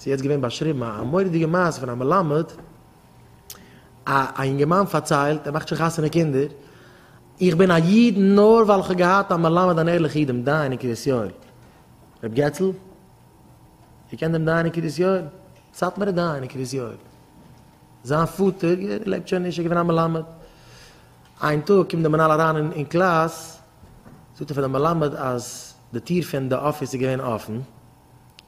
ס'איז יעצט געווען באשריבן א מורא'דיגע מעשה פון א מלמד, א א אינגערמאן פארציילט, ער מאכט שוין חתונה קינדער, איך בין א איד נאר ווייל איך האב געהאט א מלמד אן ערליכע איד דעם דיין אין קרית יואל, ר' געצל, איר קענט דעם דיין אין קרית יואל? סאטמארע דיין אין קרית יואל. זיין פאטער לעבט שוין נישט, ער איז געווען א מלמד. איין טאג קומט דער מנהל אריין אין קלאס, זאגט ער פאר דעם מלמד אז די טיר פון די אפיס איז געווען אפן,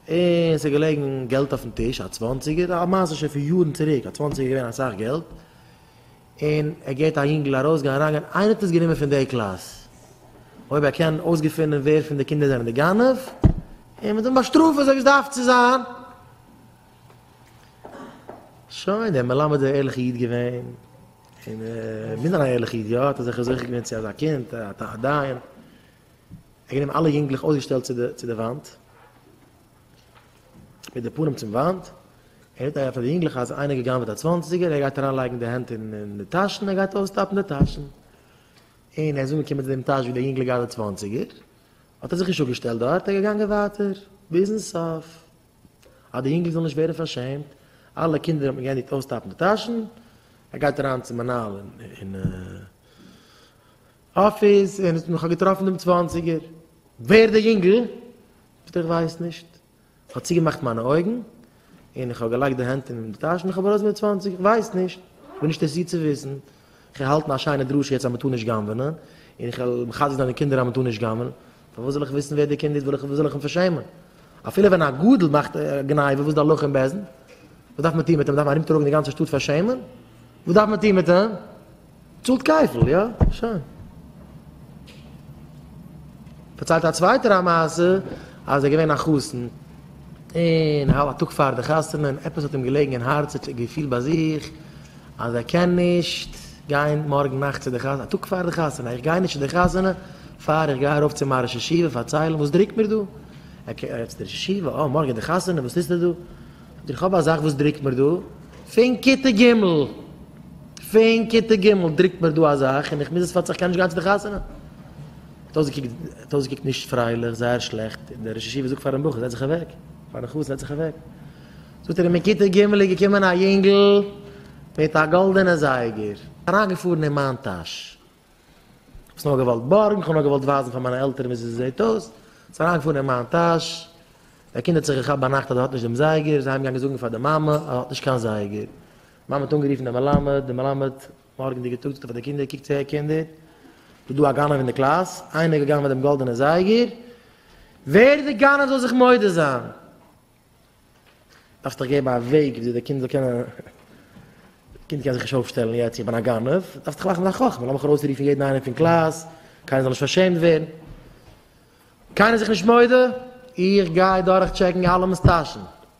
און ס'איז געלעגן געלט אויפן טיש, א צוואנציגער, א מעשה שוין פון יארן צוריק, א צוואנציגער איז געווען אסאך געלט, און ער געהערט א יונגל ארויסגיין אריינגיין, איינער האט עס גענומען פון די קלאס, אויב ער קען אויסגעפינען ווער פון די קינדער זענען די גנב, און מ'וועט אים באשטראפן אזוי ווי עס דארף צו זיין. שוין, דער מלמד איז א ערליכע איד געווען, און מוז זיין א ערליכע איד, יא, האט ער זיך זוכה געווען צו אזא קינד, א דיין. ער האט גענומען אלע יונגלעך אויסגעשטעלט צו די צו די וואנט, מיט די פנים צום וואנט, ער זאגט פאר די יונגלעך אז איינער האט גע'גנב'עט א צוואנציגער, ער גייט אריין לייגן די הענט אין די טאשן, ער גייט אויסטאפן די טאשן. און ער איז אנגעקומען צו דעם טאש ווי דער יונגל האט געהאט די צוואנציגער, האט ער זיך נישט אפגעשטעלט דארט, ער איז געגאנגען ווייטער ביזן סוף. אז די יונגל זאל נישט ווערן פארשעמט, אלע קינדער האט מען געענדיגט אויסטאפן די טאשן, ער גייט אריין צום מנהל אין אפיס, און איך האב געטראפן דעם צוואנציגער, ווער די יונגל? זאגט ער איך ווייס נישט, איך האב צוגעמאכט מיינע אויגן, און איך האב געלייגט די הענט אין די טאשן, איך האב ארויסגענומען די צוואנציג, איך ווייס נישט, איך בין נישט אינטערעסירט צו וויסן, איך וועל האלטן א שיינע דרשה יעצט אז מען טאר נישט גנב'נען, און איך וועל מחזק זיין די קינדער אז מען טאר נישט גנב'נען, פארוואס זאל איך וויסן ווער די קינד איז, וואס זאל איך אים פארשעמען? אפילו ווען א גדול מאכט גניבה, וואס איז די הלכה אין בית דין? וואס דארף מען טון מיט אים? דארף מען ארומטראגן די גאנצע שטאט פארשעמען? וואס דארף מען טון מיט אים? צאלט כפל, יא? שוין. פארציילט א צווייטער א מעשה, אז ער איז געווען א חתן, און האלב א טאג פאר די חתונה, און עפעס האט אים געלעגן אין הארץ, ער האט געפילט ביי זיך אז ער קען נישט גיין מארגן נאכט צו די חתונה, א טאג פאר די חתונה, איך גיי נישט צו די חתונה פאר איך גיי ארויף צו מיין ראש ישיבה פארציילן וואס דרוקט מיר דא, ער גייט צו די ראש ישיבה, אה מארגן איז די חתונה, וואס טוסטו דא? זאגט ער, איך האב א זאך וואס דרוקט מיר דא, פון כיתה ג', פון כיתה ג' דרוקט מיר דא א זאך און איך מוז עס פארציילן, איך קען נישט גיין צו די חתונה. האט אויסגעקוקט, האט אויסגעקוקט נישט פרייליך, זייער שלעכט, און דער ראש ישיבה זאגט פארן בחור, זעץ זיך אוועק, פארן חתן, זעץ זיך אוועק. זאגט ער אים, אין כיתה ג' איז געקומען א יונגל מיט א גאלדענע זייגער. אריינגעפארן אין מיין טאש. כ'האב עס נאר געוואלט בארגן, כ'האב נאר געוואלט ווייזן פאר מיינע עלטערן וויאזוי ס'זעט אויס. ס'איז אריינגעפארן אין מיין טאש. דער קינד האט זיך געכאפט ביינאכט אז ער האט נישט דעם זייגער, איז אהיימגעגאנגען זאגן פאר די מאמע אז ער האט נישט קיין זייגער. די מאמע האט אנגערופן דעם מלמד, דער מלמד מארגנדיגע טאג זאגט ער פאר די קינדער, קוקטס אהער קינדער, דא דא א גנב אין די קלאס, איינער האט געגנבעט דעם גאלדענע זייגער, ווער די גנב זאל זיך מודה זיין. דארפסט דאך געבן א וועג וויאזוי די קינד זאל קענען, די קינד קען זיך נישט אויפשטעלן יעצט איך בין א גנב, דארפסט דאך מאכן א חכמה, לאמיך ארויסרופן יעדן איינעם פון קלאס, קיינער זאל נישט פארשעמט ווערן. קיינער זיך נישט מודה, איך גיי דורך טשעקן אלעמענס טאשן.